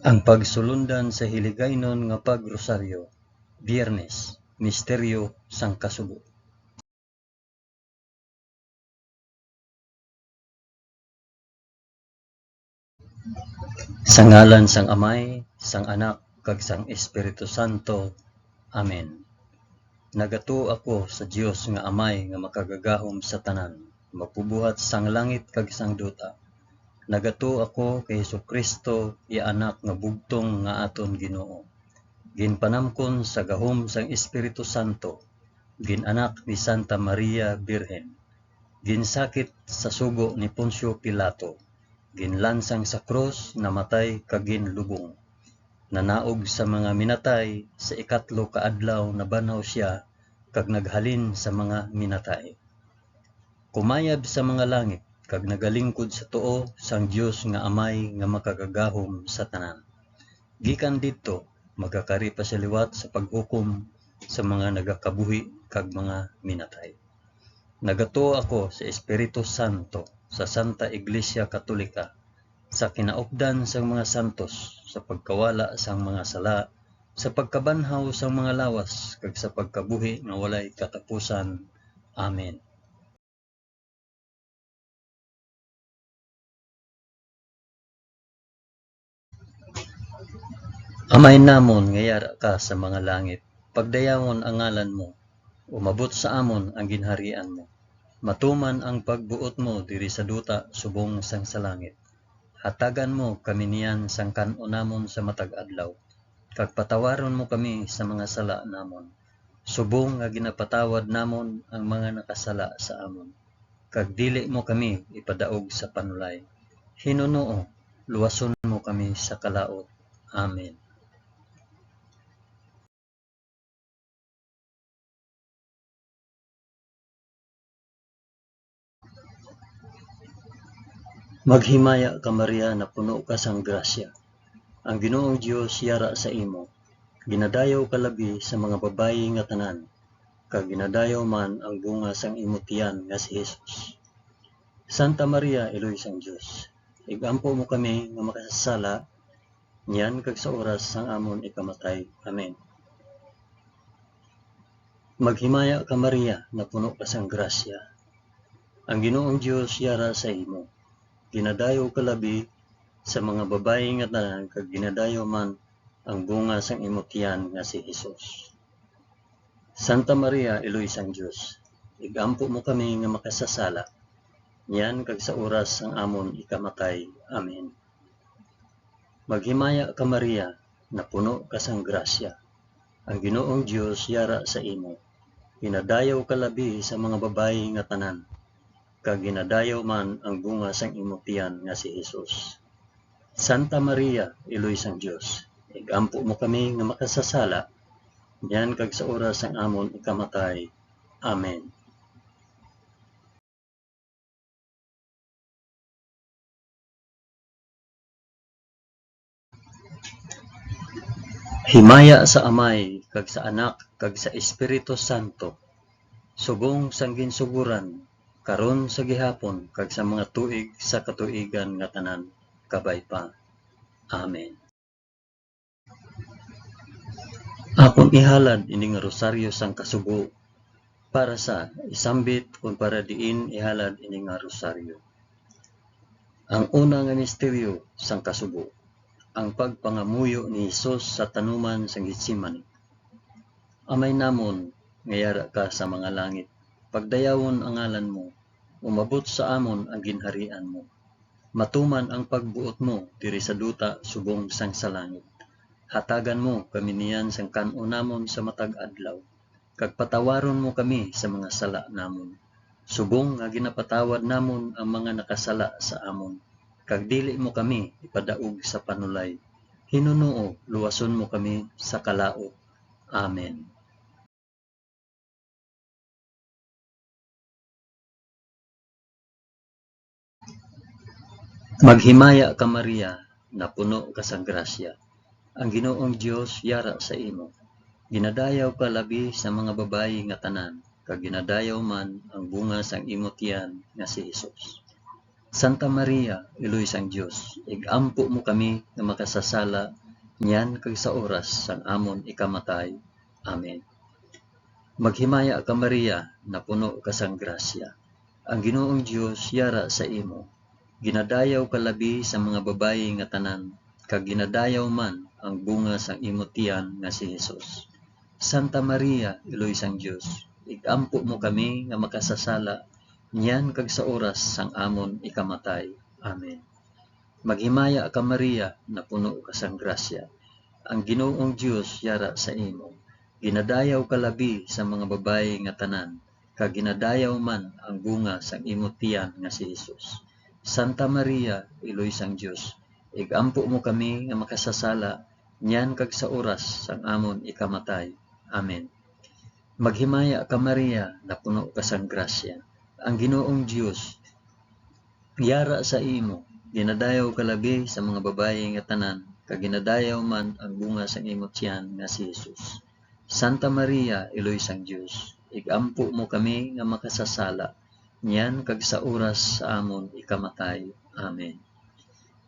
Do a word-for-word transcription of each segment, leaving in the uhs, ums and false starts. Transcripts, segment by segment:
Ang pagsulundan sa Hiligaynon nga Pag-Rosaryo, Biyernes, Misteryo sang Kasubo. Sa ngalan sang Amay, sang Anak, kag sang Espiritu Santo. Amen. Nagatuo ako sa Dios nga Amay nga makagagahom sa tanan, magbubuhat sang langit kag sang duta. Nagatuo ako kay Jesu-Cristo, iya Anak nga bugtong nga aton Ginoo. Ginpanamkon sa gahom sang Espiritu Santo, gin-anak ni Santa Maria Birhen. Ginsakit sa sugo ni Poncio Pilato, ginlansang sa krus, namatay kag ginlubong. Nanaog sa mga minatay, sa ikatlo ka adlaw nabanhaw sia kag naghalin sa mga minatay. Kumayab sa mga langit kag nagalingkod sa tuo sang Dios nga Amay nga makagagahom sa tanan. Gikan didto, magakari pa sia liwat sa paghukom sa mga nagakabuhi kag mga minatay. Nagatuo ako sa Espiritu Santo, sa Santa Iglesia Katolika, sa kinaupdan sang mga santos, sa pagkawala sang mga sala, sa pagkabanhaw sang mga lawas, kag sa pagkabuhi nga walay katapusan. Amen. Amay namon nga yara ka sa mga langit, pagdayawon ang ngalan mo, umabot sa amon ang ginharian mo. Matuman ang pagbuot mo diri sa duta subong sang sa langit. Hatagan mo kami niyan sang kan-on namon sa matag adlaw, kag patawaron mo kami sa mga sala namon, subong nga ginapatawad namon ang mga nakasala sa amon. Kag dili mo kami ipadaog sa panulay. Hinunoo, luwason mo kami sa kalaut. Amen. Maghimaya ka, Maria, napuno ka sang grasya. Ang Ginoong Dios yara sa imo. Ginadayaw ka labi sa mga babayi nga tanan, kag ginadayaw man ang bunga sang imo tiyan nga si Jesus. Santa Maria, Iloy sang Dios, ig-ampo mo kami nga makasasala, niyan kag sa oras sang amon ikamatay. Amen. Maghimaya ka, Maria, napuno ka sang grasya. Ang Ginoong Dios yara sa imo. Ginadayaw ka labi sa mga babayi nga tanan, kag ginadayaw man ang bunga sang imo tiyan nga si Jesus. Santa Maria, Iloy sang Dios, ig-ampo mo kami nga makasasala, niyan kag sa oras sang amon ikamatay. Amen. Maghimaya ka, Maria, napuno ka sang grasya. Ang Ginoong Dios yara sa imo. Ginadayaw ka labi sa mga babayi nga tanan, kag ginadayaw man ang bunga sang imo tiyan nga si Jesus. Santa Maria, Iloy sang Dios, ig-ampo mo kami nga makasasala, niyan kag sa oras sang amon ikamatay. Amen. Himaya sa Amay, kag sa Anak, kag sa Espiritu Santo, subong sang ginsugoran, karon, sa gihapon, kag sa mga tuig sa katuigan nga tanan. Kabay pa. Amen. Akon ihalad ini nga rosaryo sang kasubo para sa isambit kon para diin ihalad ini nga rosaryo. Ang una nga misteryo sang kasubo, ang pagpangamuyo ni Jesus sa tanuman sang Getsemani. Amay namon nga yara ka sa mga langit, pagdayawon ang ngalan mo, umabot sa amon ang ginharian mo. Matuman ang pagbuot mo diri sa duta subong sang sa langit. Hatagan mo kami niyan sang kan-on namon sa matag adlaw, kag patawaron mo kami sa mga sala namon, subong nga ginapatawad namon ang mga nakasala sa amon, kag dili mo kami ipadaog sa panulay. Hinunoo, luwason mo kami sa kalaut. Amen. Maghimaya ka, Maria, napuno ka sang grasya. Ang Ginoong Dios yara sa imo. Ginadayaw ka labi sa mga babayi nga tanan, kag ginadayaw man ang bunga sang imo tiyan nga si Jesus. Santa Maria, Iloy sang Dios, ig-ampo mo kami nga makasasala niyan kag sa oras sang amon ikamatay. Amen. Maghimaya ka, Maria, napuno ka sang grasya. Ang Ginoong Dios yara sa imo. Ginadayaw ka labi sa mga babayi nga tanan, kag ginadayaw man ang bunga sang imo tiyan nga si Jesus. Santa Maria, Iloy sang Dios, ig-ampo mo kami nga makasasala niyan kag sa oras sang amon ikamatay. Amen. Maghimaya ka, Maria, napuno ka sang grasya. Ang Ginoong Dios yara sa imo. Ginadayaw ka labi sa mga babayi nga tanan, kag ginadayaw man ang bunga sang imo tiyan nga si Jesus. Santa Maria, Iloy sang Dios, ig-ampo mo kami nga makasasala niyan kag sa oras sang amon ikamatay. Amen. Maghimaya ka, Maria, napuno ka sang grasya. Ang Ginoong Dios yara sa imo. Ginadayaw ka labi sa mga babayi nga tanan, kag ginadayaw man ang bunga sang imo tiyan nga si Jesus. Santa Maria, Iloy sang Dios, ig-ampo mo kami nga makasasala niyan kag sa oras sa amon ikamatay. Amen.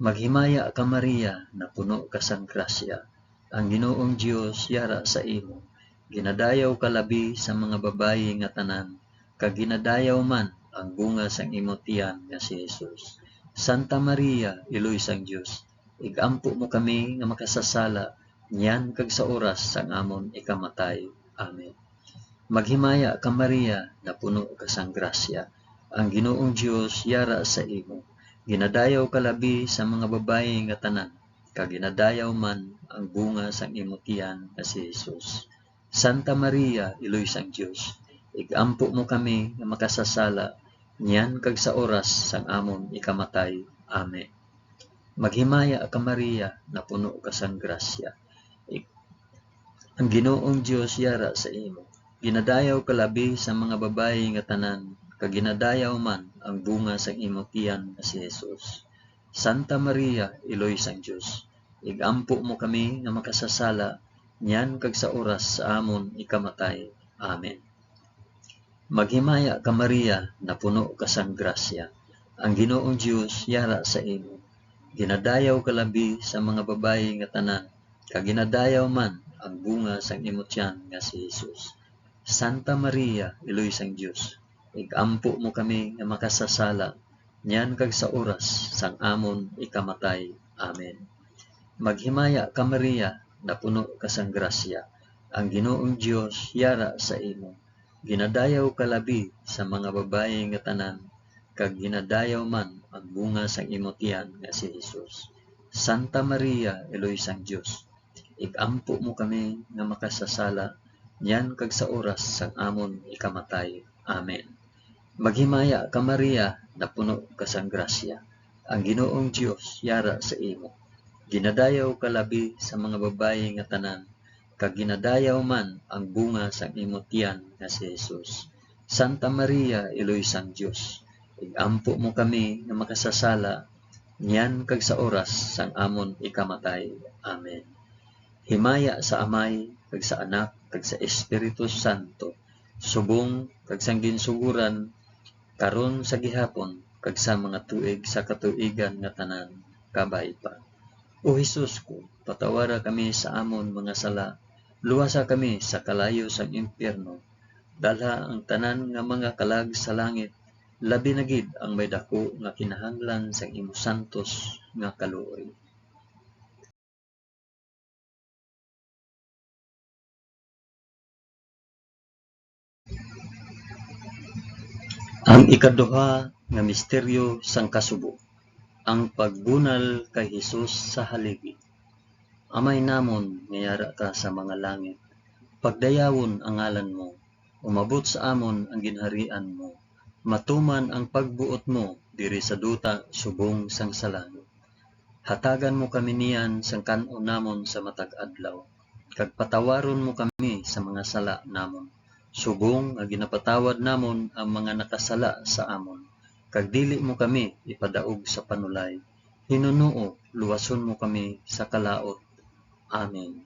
Maghimaya ka, Maria, napuno ka sang grasya. Ang Ginoong Dios yara sa imo. Ginadayaw ka labi sa mga babayi nga tanan, kag ginadayaw man ang bunga sang imo tiyan nga si Jesus. Santa Maria, Iloy sang Dios, ig-ampo mo kami nga makasasala niyan kag sa oras sang amon ikamatay. Amen. Maghimaya ka, Maria, napuno ka sang grasya. Ang Ginoong Dios yara sa imo. Ginadayaw ka labi sa mga babayi nga tanan, kag ginadayaw man ang bunga sang imo tiyan nga si Jesus. Santa Maria, Iloy sang Dios, ig-ampo mo kami nga makasasala niyan kag sa oras sang amon ikamatay. Amen. Maghimaya ka, Maria, napuno ka sang grasya. Ig-, ang Ginoong Dios yara sa imo. Ginadayaw ka labi sa mga babayi nga tanan, kag ginadayaw man ang bunga sang imo tiyan nga si Jesus. Santa Maria, Iloy sang Dios, ig-ampo mo kami nga makasasala niyan kag sa oras sa amon ikamatay. Amen. Maghimaya ka, Maria, napuno ka sang grasya. Ang Ginoong Dios yara sa imo. Ginadayaw ka labi sa mga babayi nga tanan, kag ginadayaw man ang bunga sang imo tiyan nga si Jesus. Santa Maria, Iloy sang Dios, ig-ampo mo kami nga makasasala niyan kag sa oras sang amon ikamatay. Amen. Maghimaya ka, Maria, napuno ka sang grasya. Ang Ginoong Dios yara sa imo. Ginadayaw ka labi sa mga babayi nga tanan, kag ginadayaw man ang bunga sang imo tiyan nga si Jesus. Santa Maria, Iloy sang Dios, ig-ampo mo kami nga makasasala niyan kag sa oras sang amon ikamatay. Amen. Maghimaya ka, Maria, napuno ka sang grasya. Ang Ginoong Dios yara sa imo. Ginadayaw ka labi sa mga babayi nga tanan, kag ginadayaw man ang bunga sang imo tiyan nga si Jesus. Santa Maria, Iloy sang Dios, ig-ampo mo kami nga makasasala niyan kag sa oras sang amon ikamatay. Amen. Himaya sa Amay, kag sa Anak, kag sa Espiritu Santo, subong kag sang ginsugoran, karon, sa gihapon, kag sa mga tuig sa katuigan nga tanan. Kabay pa. O Jesus ko, patawara kami sa amon mga sala, luwasa kami sa kalayo sang impyerno, dalha ang tanan nga mga kalag sa langit, labi na gid ang may daku nga kinahanglan sang imo santos nga kaluoy. Ang ikaduha nga misteryo sang kasubo, ang pagbunal kay Jesus sa haligi. Amay namon nga yara ka sa mga langit, pagdayawon ang ngalan mo, umabot sa amon ang ginharian mo, matuman ang pagbuot mo diri sa duta subong sang sa langit. Hatagan mo kami niyan sang kan-on namon sa matag adlaw, kag patawaron mo kami sa mga sala namon, subong nga ginapatawad namon ang mga nakasala sa amon, kag dili mo kami ipadaog sa panulay. Hinunoo, luwason mo kami sa kalaut. Amen.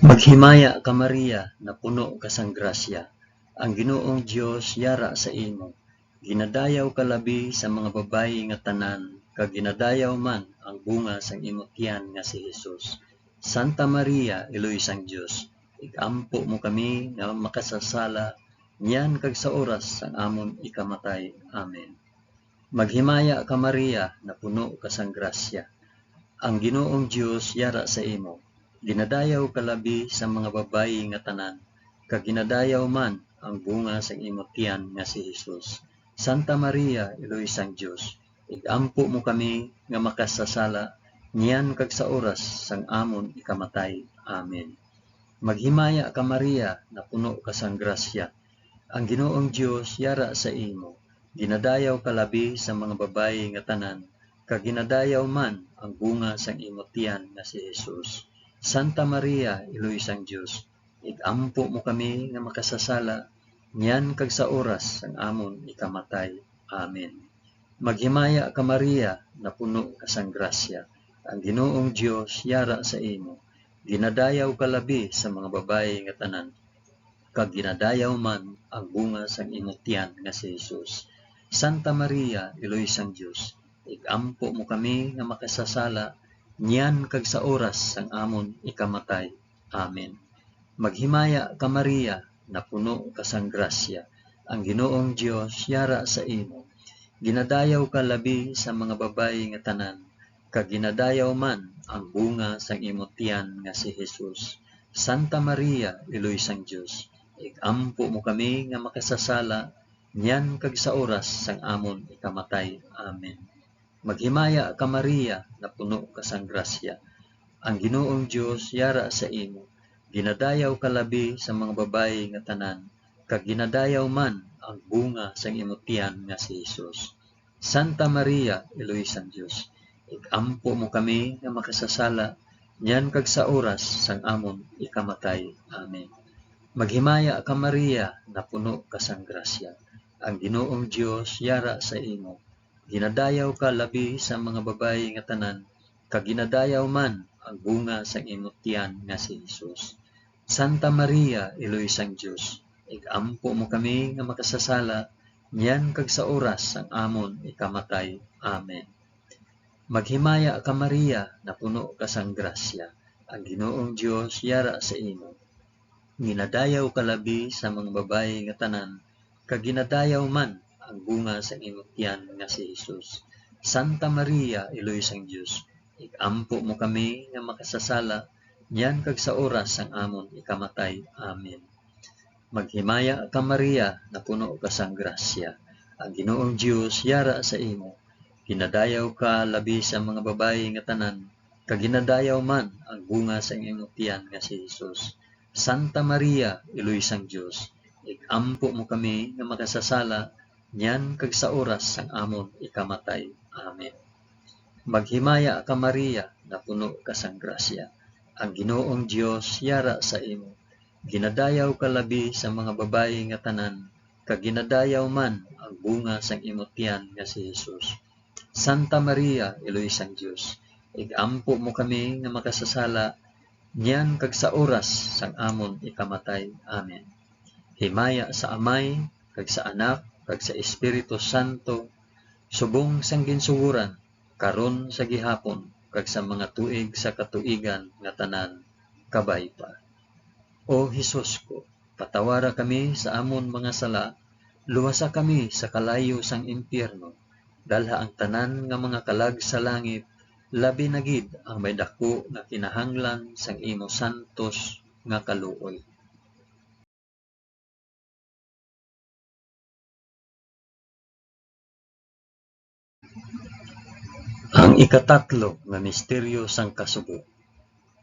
Maghimaya ka, Maria, napuno ka sang grasya, ang Ginoong Dios yara sa imo. Ginadayaw ka labi sa mga babayi nga tanan, kag ginadayaw man ang bunga sang imo tiyan nga si Jesus. Santa Maria, Iloy sang Dios, ig-ampo mo kami nga makasasala, niyan kag sa oras sang amon ikamatay. Amen. Maghimaya ka, Maria, napuno ka sang grasya. Ang Ginoong Dios yara sa imo. Ginadayaw ka labi sa mga babayi nga tanan, kag ginadayaw man ang bunga sang imo tiyan nga si Jesus. Santa Maria, Iloy sang Dios, ig-ampo mo kami nga makasasala, niyan kag sa oras sang amon ikamatay. Amen. Maghimaya ka, Maria, napuno ka sang grasya. Ang Ginoong Dios yara sa imo. Ginadayaw ka labi sa mga babayi nga tanan, kag ginadayaw man ang bunga sang imo tiyan nga si Jesus. Santa Maria, Iloy sang Dios, ig-ampo mo kami nga makasasala, niyan kag sa oras sang amon ikamatay. Amen. Maghimaya ka, Maria, napuno ka sang grasya. Ang Ginoong Dios yara sa imo. Ginadayaw ka labi sa mga babayi nga tanan, kag ginadayaw man ang bunga sang imo tiyan nga si Jesus. Santa Maria, Iloy sang Dios, ig-ampo mo kami nga makasasala, niyan kag sa oras sang amon ikamatay. Amen. Maghimaya ka, Maria, napuno ka sang grasya, ang Ginoong Dios yara sa imo. Ginadayaw ka labi sa mga babayi nga tanan, kag ginadayaw man ang bunga sang imo tiyan nga si Jesus. Santa Maria, Iloy sang Dios, ig-ampo mo kami nga makasasala, niyan kag sa oras sang amon ikamatay. Amen. Maghimaya ka, Maria, napuno ka sang grasya. Ang Ginoong Dios yara sa imo. Ginadayaw ka labi sa mga babayi nga tanan, kag ginadayaw man ang bunga sang imo tiyan nga si Jesus. Santa Maria, Iloy sang Dios, ig-ampo mo kami nga makasasala, niyan kag sa oras sang amon ikamatay. Amen. Maghimaya ka, Maria, napuno ka sang grasya. Ang Ginoong Dios yara sa imo. Ginadayaw ka labi sa mga babayi nga tanan, kag ginadayaw man ang bunga sang imo tiyan nga si Jesus. Santa Maria, Iloy sang Dios, ig-ampo mo kami nga makasasala, niyan kag sa oras sang amon ikamatay. Amen. Maghimaya ka, Maria, napuno ka sang grasya, ang Ginoong Dios yara sa imo. Ginadayaw ka labi sa mga babayi nga tanan, kag ginadayaw man ang bunga sang imo tiyan nga si Jesus. Santa Maria, Iloy sang Dios, ig-ampo mo kami nga makasasala, niyan kag sa oras sang amon ikamatay. Amen. Maghimaya ka, Maria, napuno ka sang grasya. Ang Ginoong Dios yara sa imo. Ginadayaw ka labi sa mga babayi nga tanan, kag ginadayaw man ang bunga sang imo tiyan nga si Jesus. Santa Maria, Iloy sang Dios, ig-ampo mo kami nga makasasala, niyan kag sa oras sang amon ikamatay. Amen. Maghimaya ka, Maria, napuno ka sang grasya. Ang Ginoong Dios yara sa imo. Ginadayaw ka labi sa mga babayi nga tanan, kag ginadayaw man ang bunga sang imo tiyan nga si Jesus. Santa Maria, Iloy sang Dios, ig-ampo mo kami nga makasasala, niyan kag sa oras sang amon ikamatay. Amen. Himaya sa Amay, kag sa Anak, kag sa Espiritu Santo, subong sang ginsugoran, karon, sa gihapon, kag sa mga tuig sa katuigan nga tanan. Kabay pa. O Jesus ko, patawara kami sa amon mga sala, luwasa kami sa kalayo sang impyerno, dalha ang tanan nga mga kalag sa langit, labi na gid ang may daku nga kinahanglan sang imo santos nga kaluoy. Ang ikatatlo nga misteryo sang kasubo,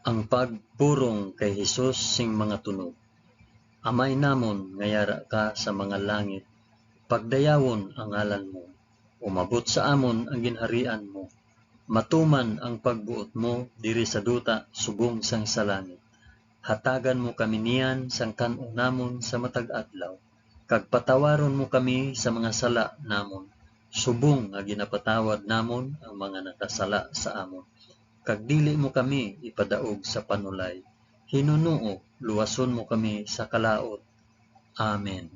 ang pagpurong kay Jesus sing mga tunog. Amay namon nga yara ka sa mga langit, pagdayawon ang ngalan mo. Umabot sa amon ang ginharian mo. Matuman ang pagbuot mo diri sa duta subong sang sa langit. Hatagan mo kami niyan sang kan-o namon sa matag adlaw, kag patawaron mo kami sa mga sala namon, subong nga ginapatawad namon ang mga nakasala sa amon. Kag dili mo kami ipadaog sa panulay, Hinunoo, luwason mo kami sa kalaut. Amen.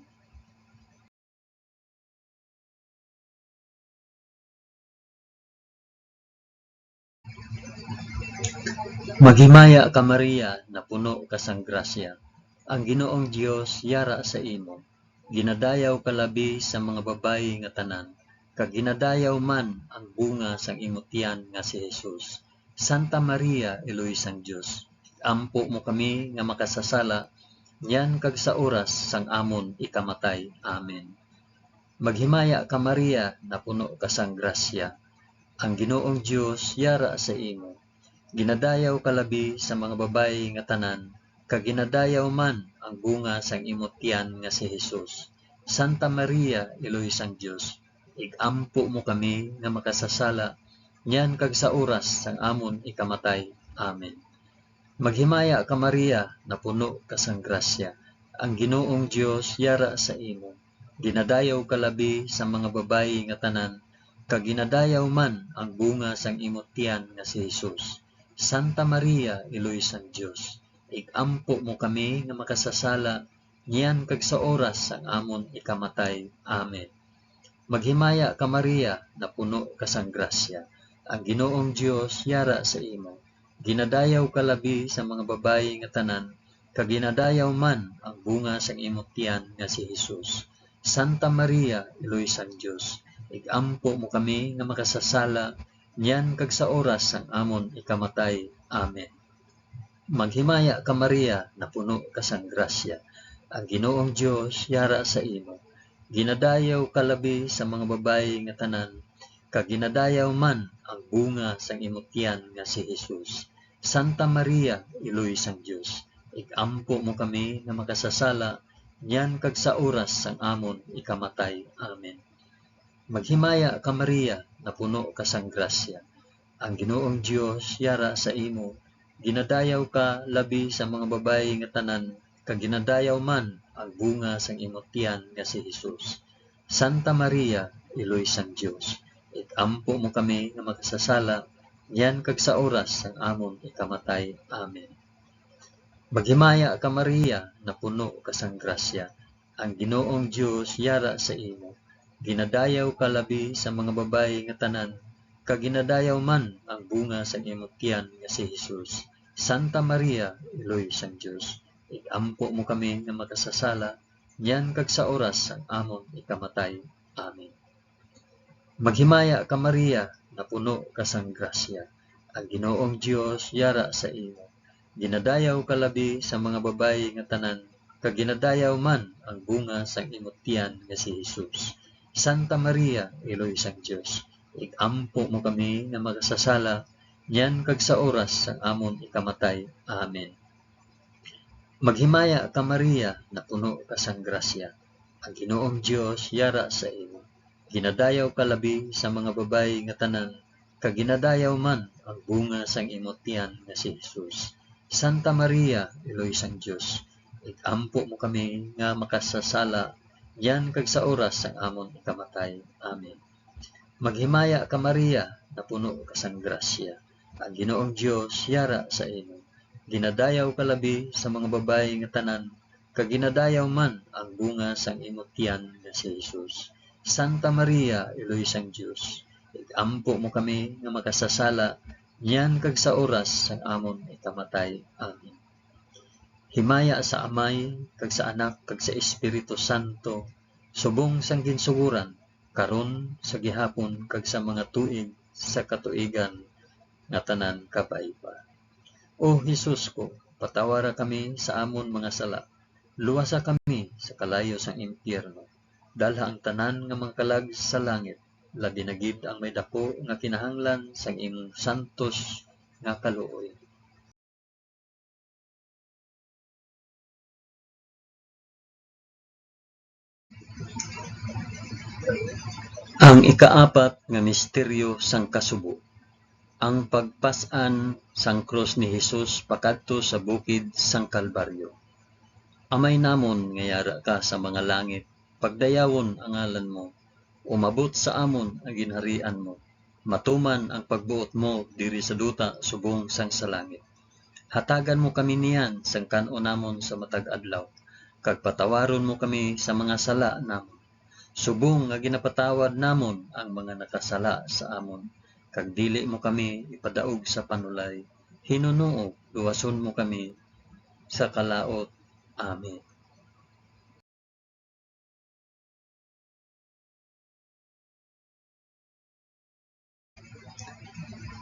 Maghimaya ka, Maria, napuno ka sang grasya. Ang Ginoong Dios yara sa imo. Ginadayaw ka labi sa mga babayi nga tanan, kag ginadayaw man ang bunga sang imo tiyan nga si Jesus. Santa Maria, Iloy sang Dios, ampo mo kami nga makasasala, niyan kag sa oras sang amon ikamatay. Amen. Maghimaya ka, Maria, napuno ka sang grasya. Ang Ginoong Dios yara sa imo. Ginadayaw ka labi sa mga babayi nga tanan, kag ginadayaw man ang bunga sang imo tiyan nga si Jesus. Santa Maria, Iloy sang Dios, ig-ampo mo kami nga makasasala, niyan kag sa oras sang amon ikamatay. Amen. Maghimaya ka, Maria, napuno ka sang grasya. Ang Ginoong Dios yara sa imo. Ginadayaw ka labi sa mga babayi nga tanan, kag ginadayaw man ang bunga sang imo tiyan nga si Jesus. Santa Maria, Iloy sang Dios, ig-ampo mo kami nga makasasala, niyan kag sa oras sang amon ikamatay. Amen. Maghimaya ka, Maria, napuno ka sang grasya. Ang Ginoong Dios yara sa imo. Ginadayaw ka labi sa mga babayi nga tanan, kag ginadayaw man ang bunga sang imo tiyan nga si Jesus. Santa Maria, Iloy sang Dios, ig-ampo mo kami nga makasasala, niyan kag sa oras sang amon ikamatay. Amen. Maghimaya ka, Maria, napuno ka sang grasya. Ang Ginoong Dios yara sa imo. Ginadayaw ka labi sa mga babayi nga tanan, kag ginadayaw man ang bunga sang imo tiyan nga si Jesus. Santa Maria, Iloy sang Dios, ig-ampo mo kami nga makasasala, niyan kag sa oras sang amon ikamatay. Amen. Maghimaya ka, Maria, napuno ka sang grasya. Ang Ginoong Dios yara sa imo. Ginadayaw ka labi sa mga babayi nga tanan, kag ginadayaw man ang bunga sang imo tiyan nga si Jesus. Santa Maria, Iloy sang Dios, ig-ampo mo kami nga makasasala, niyan kag sa oras sang amon ikamatay. Amen. Maghimaya ka, Maria, napuno ka sang grasya. Ang Ginoong Dios yara sa imo. Ginadayaw ka labi sa mga babayi nga tanan, kag ginadayaw man ang bunga sang imo tiyan nga si Jesus. Santa Maria, Iloy sang Dios, ig-ampo mo kami nga makasasala, niyan kag sa oras sang amon ikamatay. Amen. Maghimaya ka, Maria, napuno ka sang grasya. Ang Ginoong Dios yara sa imo. Ginadayaw ka labi sa mga babayi nga tanan, kag ginadayaw man ang bunga sang imo tiyan nga si Jesus. Santa Maria, Iloy sang Dios, ig-ampo mo kami nga makasasala, niyan kag sa oras sang amon ikamatay. Amen. Maghimaya ka, Maria, napuno ka sang grasya. Ang Ginoong Dios yara sa imo. Ginadayaw ka labi sa mga babayi nga tanan, kag ginadayaw man ang bunga sang imo tiyan nga si Jesus. Santa Maria, Iloy sang Dios, ig-ampo mo kami nga makasasala, niyan kag sa oras sang amon ikamatay. Amen. Maghimaya ka, Maria, napuno ka sang grasya. Ang Ginoong Dios yara sa imo. Ginadayaw ka labi sa mga babayi nga tanan, kag ginadayaw man ang bunga sang imo tiyan nga si Jesus. Santa Maria, Iloy sang Dios, ig-ampo mo kami nga makasasala, niyan kag sa oras sang amon ikamatay. Amen. Himaya sa Amay, kag sa Anak, kag sa Espiritu Santo, subong sang ginsugoran, karon, sa gihapon, kag sa mga tuig sa katuigan nga tanan. Kabay pa. O Jesus ko, patawara kami sa amon mga sala, luwasa kami sa kalayo sang impyerno, dalha ang tanan nga mga kalag sa langit, labi na gid ang may daku nga kinahanglan sang imong santos nga kaluoy. Ang ikaapat nga misteryo sang kasubo, ang pagpas-an sang krus ni Jesus pakadto sa bukid sang Kalbaryo. Amay namon nga yara ka sa mga langit, pagdayawon ang ngalan mo, umabot sa amon ang ginharian mo, matuman ang pagbuot mo diri sa duta subong sang sa langit. Hatagan mo kami niyan sang kan-on namon sa matag adlaw, kag patawaron mo kami sa mga sala namon, subong nga ginapatawad namon ang mga nakasala sa amon, kag dili mo kami ipadaog sa panulay, hinunoo luwason mo kami sa kalaut. Amen.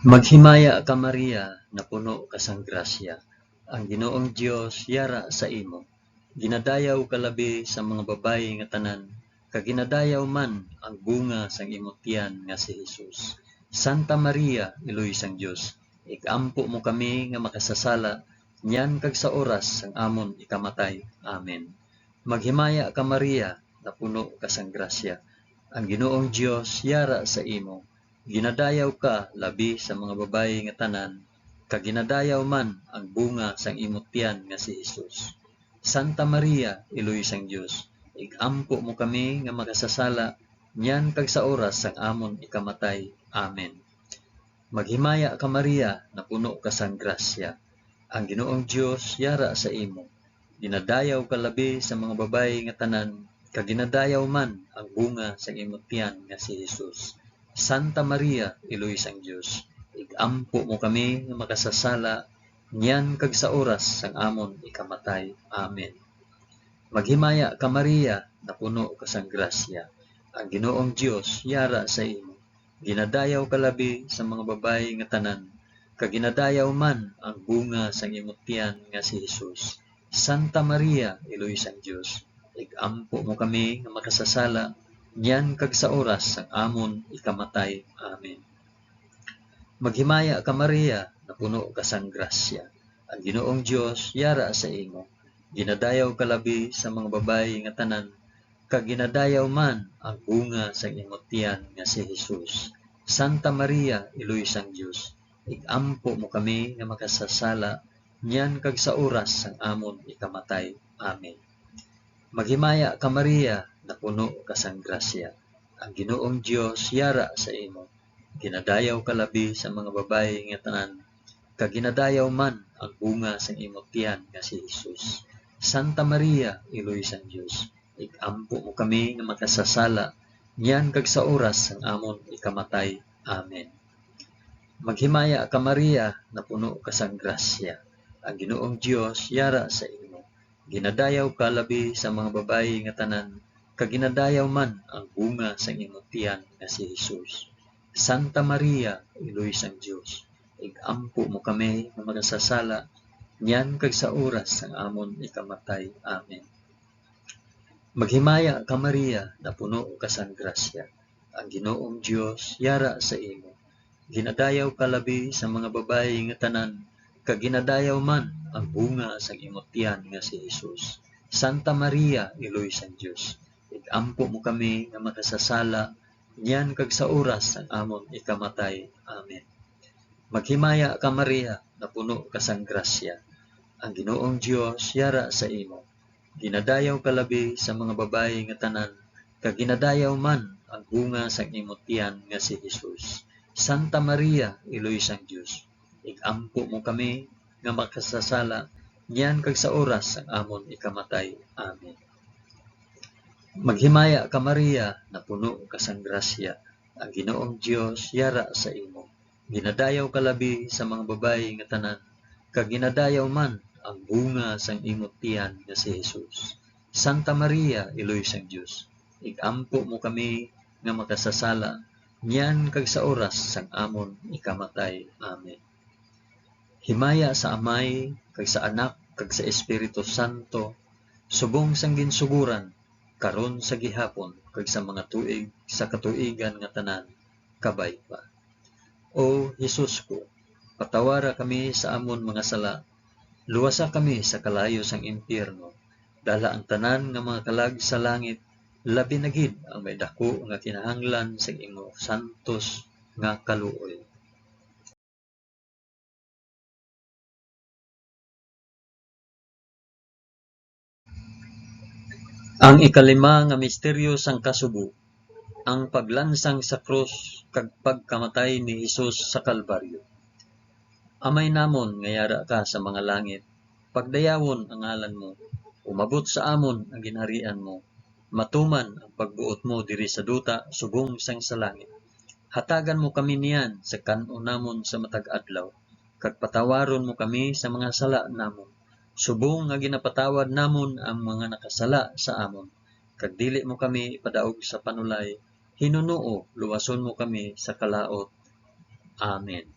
Maghimaya ka, Maria, napuno ka sang grasya, ang Ginoong Dios yara sa imo. Ginadayaw ka labi sa mga babayi nga tanan, kag ginadayaw man ang bunga sang imo tiyan nga si Jesus. Santa Maria, Iloy sang Dios, ig-ampo mo kami nga makasasala, niyan kag sa oras sang amon ikamatay. Amen. Maghimaya ka, Maria, napuno ka sang grasya. Ang Ginoong Dios yara sa imo. Ginadayaw ka labi sa mga babayi nga tanan, kag ginadayaw man ang bunga sang imo tiyan nga si Jesus. Santa Maria, Iloy sang Dios, ig-ampo mo kami nga makasasala, niyan kag sa oras sang amon ikamatay. Amen. Maghimaya ka, Maria, napuno ka sang grasya. Ang Ginoong Dios yara sa imo. Ginadayaw ka labi sa mga babayi nga tanan, kag ginadayaw man ang bunga sang imo tiyan nga si Jesus. Santa Maria, Iloy sang Dios, ig-ampo mo kami nga makasasala, niyan kag sa oras sang amon ikamatay. Amen. Maghimaya ka, Maria, napuno ka sang grasya. Ang Ginoong Dios yara sa imo. Ginadayaw ka labi sa mga babayi nga tanan, kag ginadayaw man ang bunga sang imo tiyan nga si Jesus. Santa Maria, Iloy sang Dios, ig-ampo mo kami nga makasasala, niyan kag sa oras sang amon ikamatay. Amen. Maghimaya ka, Maria, napuno ka sang grasya. Ang Ginoong Dios yara sa imo. Ginadayaw ka labi sa mga babayi nga tanan, kag ginadayaw man ang bunga sang imo tiyan nga si Jesus. Santa Maria, Iloy sang Dios, ig-ampo mo kami nga makasasala, niyan kag sa oras sang amon ikamatay. Amen. Maghimaya ka, Maria, napuno ka sang grasya. Ang Ginoong Dios yara sa imo. Ginadayaw ka labi sa mga babayi nga tanan, kag ginadayaw man ang bunga sang imo tiyan nga si Jesus. Santa Maria, Iloy sang Dios, ig-ampo mo kami nga makasasala, niyan kag sa oras sang amon ikamatay. Amen. Maghimaya ka, Maria, napuno ka sang grasya. Ang Ginoong Dios yara sa imo. Ginadayaw ka labi sa mga babayi nga tanan, kag ginadayaw man ang bunga sang imo tiyan nga si Jesus. Santa Maria, Iloy sang Dios, ig-ampo mo kami nga makasasala, niyan kag sa oras sang amon ikamatay. Amen. Maghimaya ka, Maria, napuno ka sang grasya. Ang Ginoong Dios yara sa imo. Ginadayaw ka labi sa mga babayi nga tanan, kag ginadayaw man ang bunga sang imo tiyan nga si Jesus. Santa Maria, Iloy sang Dios, ig-ampo mo kami nga makasasala, niyan kag sa oras sang amon ikamatay. Amen. Maghimaya ka, Maria, napuno ka sang grasya. Ang Ginoong Dios yara sa imo. Ginadayaw ka labi sa mga babayi nga tanan, kag ginadayaw man ang bunga sang imo tiyan nga si Jesus. Santa Maria, Iloy sang Dios, ig-ampo mo kami nga makasasala, niyan kag sa oras sang amon ikamatay. Amen. Maghimaya ka, Maria, napuno ka sang grasya, ang Ginoong Dios yara sa imo. Ginadayaw ka labi sa mga babayi nga tanan, kag ginadayaw man ang bunga sang imo tiyan nga si Jesus. Santa Maria, Iloy sang Dios, ig-ampo mo kami nga makasasala, niyan kag sa oras sang amon ikamatay. Amen. Himaya sa Amay, kag sa Anak, kag sa Espiritu Santo, subong sang ginsuguran, karon, sa gihapon, kag sa mga tuig sa katuigan nga tanan. Kabay pa. O Jesus ko, patawara kami sa amon mga sala, luwasa kami sa kalayo sang impyerno, dala ang tanan nga mga kalag sa langit, labi na gid ang may daku nga kinahanglan sang imo santos nga kaluoy. Ang ikalima nga misteryo sang kasubo, ang paglansang sa krus kag pagkamatay ni Jesus sa Kalbaryo. Amay namon nga yara ka sa mga langit, pagdayawon ang ngalan mo. Umabot sa amon ang ginharian mo. Matuman ang pagbuot mo diri sa duta subong sang sa langit. Hatagan mo kami niyan sa kan-on namon sa matag adlaw, kag patawaron mo kami sa mga sala namon, subong nga ginapatawad namon ang mga nakasala sa amon. Kag dili mo kami ipadaog sa panulay, hinunoo, luwason mo kami sa kalaut. Amen.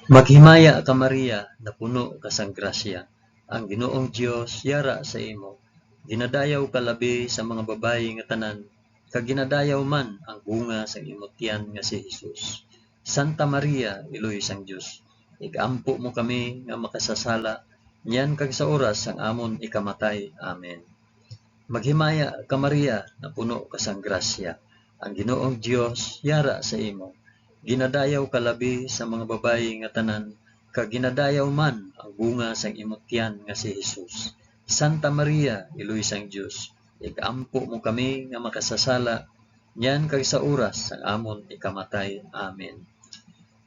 Maghimaya ka, Maria, napuno ka sang grasya. Ang Ginoong Dios yara sa imo. Ginadayaw ka labi sa mga babayi nga tanan, kag ginadayaw man ang bunga sang imo tiyan nga si Jesus. Santa Maria, Iloy sang Dios, ig-ampo mo kami nga makasasala, niyan kag sa oras sang amon ikamatay. Amen. Maghimaya ka, Maria, napuno ka sang grasya. Ang Ginoong Dios yara sa imo. Ginadayaw ka labi sa mga babayi nga tanan, kag ginadayaw man ang bunga sang imo tiyan nga si Jesus. Santa Maria, Iloy sang Dios, ig-ampo mo kami nga makasasala, niyan kag sa oras sang amon ikamatay. Amen.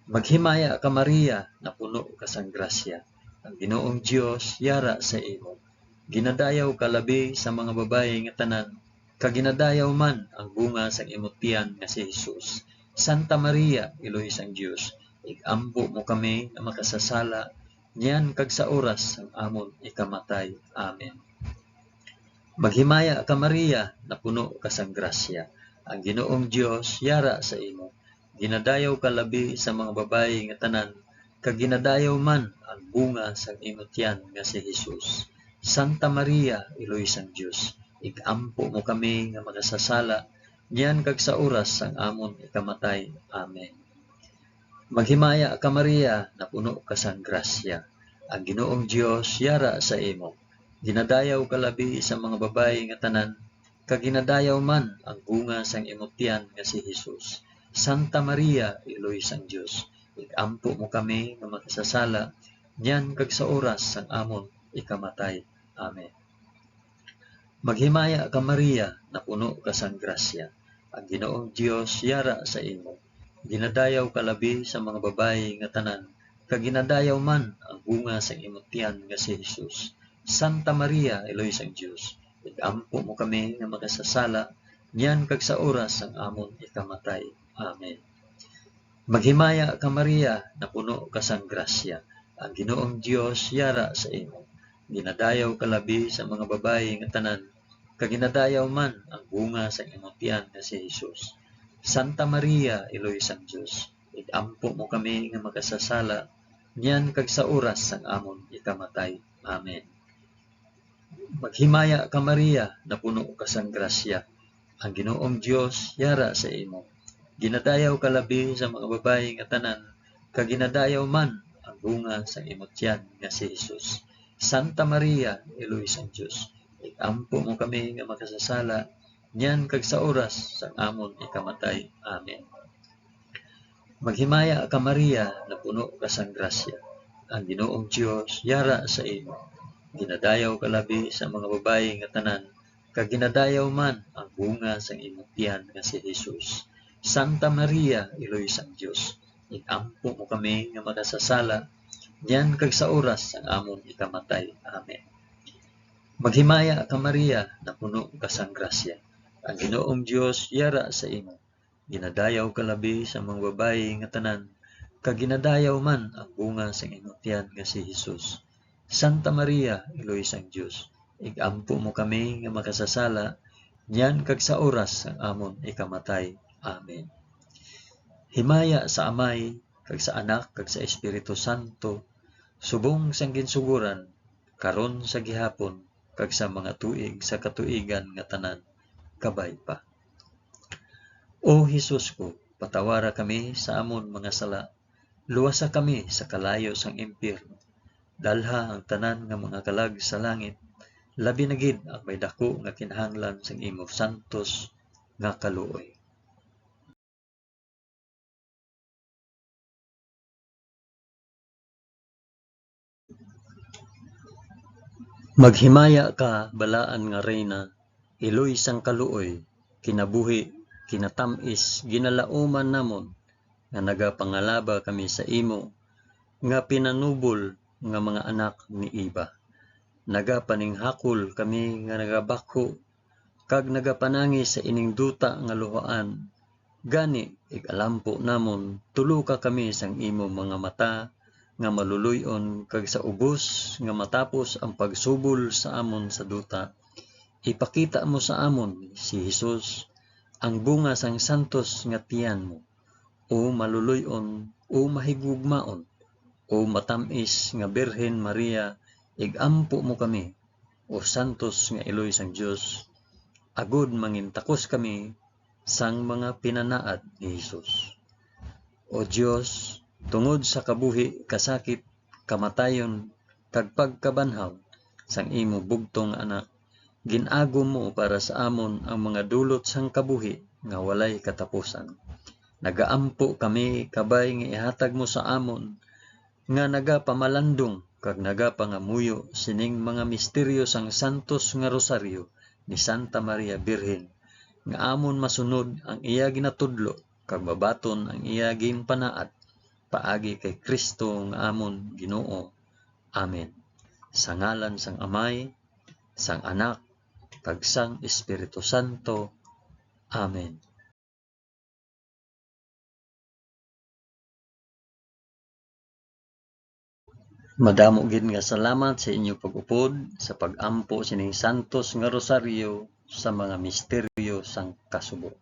Maghimaya ka, Maria, napuno ka sang grasya. Ang Ginoong Dios yara sa imo. Ginadayaw ka labi sa mga babayi nga tanan, kag ginadayaw man ang bunga sang imo tiyan nga si Jesus. Santa Maria, Iloy sang Dios, ig-ampo mo kami nga makasasala, niyan kag sa oras sang amon ikamatay. Amen. Maghimaya ka, Maria, napuno ka sang grasya. Ang Ginoong Dios yara sa imo. Ginadayaw ka labi sa mga babayi nga tanan, kag ginadayaw man ang bunga sang imo tiyan nga si Jesus. Santa Maria, Iloy sang Dios, ig-ampo mo kami nga makasasala, niyan kag sa oras sang amon ikamatay. Amen. Maghimaya ka, Maria, napuno ka sang grasya. Ang Ginoong Dios yara sa imo. Ginadayaw ka labi sa mga babayi nga tanan, kag ginadayaw man ang bunga sang imo tiyan nga si Jesus. Santa Maria, Iloy sang Dios, ig-ampo mo kami nga makasasala, niyan kag sa oras sang amon ikamatay. Amen. Maghimaya ka, Maria, napuno ka sang grasya. Ang Ginoong Dios yara sa imo. Ginadayaw ka labi sa mga babayi nga tanan, kag ginadayaw man ang bunga sang imo tiyan nga si Jesus. Santa Maria, Iloy sang Dios, ig-ampo mo kami nga makasasala, niyan kag sa oras sang amon ikamatay. Amen. Maghimaya ka, Maria, napuno ka sang grasya. Ang Ginoong Dios yara sa imo. Ginadayaw ka labi sa mga babayi nga tanan, kag ginadayaw man ang bunga sang imo tiyan nga si Jesus. Santa Maria, Iloy sang Dios, ig-ampo mo kami nga makasasala, niyan kag sa oras sang amon ikamatay. Amen. Maghimaya ka, Maria, napuno ka sang grasya. Ang Ginoong Dios yara sa imo. Ginadayaw ka labi sa mga babayi nga tanan, kag ginadayaw man ang bunga sang imo tiyan nga si Jesus. Santa Maria, Iloy sang Dios, ig-ampo mo kami nga makasasala, niyan kag sa oras sang amon ikamatay. Amen. Maghimaya ka, Maria, napuno ka sang grasya. Ang Ginoong Dios yara sa imo. Ginadayaw ka labi sa mga babayi nga tanan, kag ginadayaw man ang bunga sang imo tiyan nga si Jesus. Santa Maria, Iloy sang Dios, ig-ampo mo kami nga makasasala, niyan kag sa oras sang amon ikamatay. Amen. Maghimaya ka, Maria, napuno ka sang grasya. Ang Ginoong Dios yara sa imo. Ginadayaw ka labi sa mga babayi nga tanan, kag ginadayaw man ang bunga sang imo tiyan nga si Jesus. Santa Maria, Iloy sang Dios, ig-ampo mo kami nga makasasala, niyan kag sa oras sang amon ikamatay. Amen. Himaya sa Amay, kag sa Anak, kag sa Espiritu Santo, subong sang ginsugoran, karon, sa gihapon, kag sa mga tuig sa katuigan nga tanan. Kabay pa. O Jesus ko, patawara kami sa amon mga sala, luwasa kami sa kalayo sang impyerno, dalha ang tanan nga mga kalag sa langit, labi na gid ang may daku nga kinahanglan sang imo santos nga kaluoy. Maghimaya ka, balaan nga Reyna, iloy sang kaluoy, kinabuhi, kinatam-is, ginalauman namon, nga nagapangalaba kami sa imo, nga pinanubol nga mga anak ni Eva. Nagapaninghakol kami nga nagabakho, kag nagapanangi sa ining duta nga luhaan. Gani, ig-alampo namon, tuloka kami sang imo mga mata nga maluloy-on, kag sa ubos nga matapos ang pagsubol sa amon sa duta, ipakita mo sa amon si Jesus, ang bunga sang santos nga tiyan mo. O maluloy-on, o mahigugmaon, o matam-is nga Birhen Maria, ig-ampo mo kami, o santos nga iloy sang Dios, agod mangintakos kami sang mga pinanaad ni Jesus. O Dios, tungod sa kabuhi, kasakit, kamatayon, kag pagkabanhaw sang imo bugtong nga Anak, gin-agom mo para sa amon ang mga dulot sang kabuhi nga walay katapusan. Nagaampo kami, kabay nga ihatag mo sa amon nga nagapamalandong kag nagapangamuyo sining mga misteryo sang santos nga rosaryo ni Santa Maria Birhen, nga amon masunod ang iya ginatudlo kag mabaton ang iya ginpanaad, paagi kay Cristo nga amon Ginoo. Amen. Sa ngalan sang Amay, sang Anak, kag sang Espiritu Santo. Amen. Madamo gid nga salamat sa inyo pag-upod sa pag-ampo sining santos nga rosaryo sa mga misteryo sang kasubo.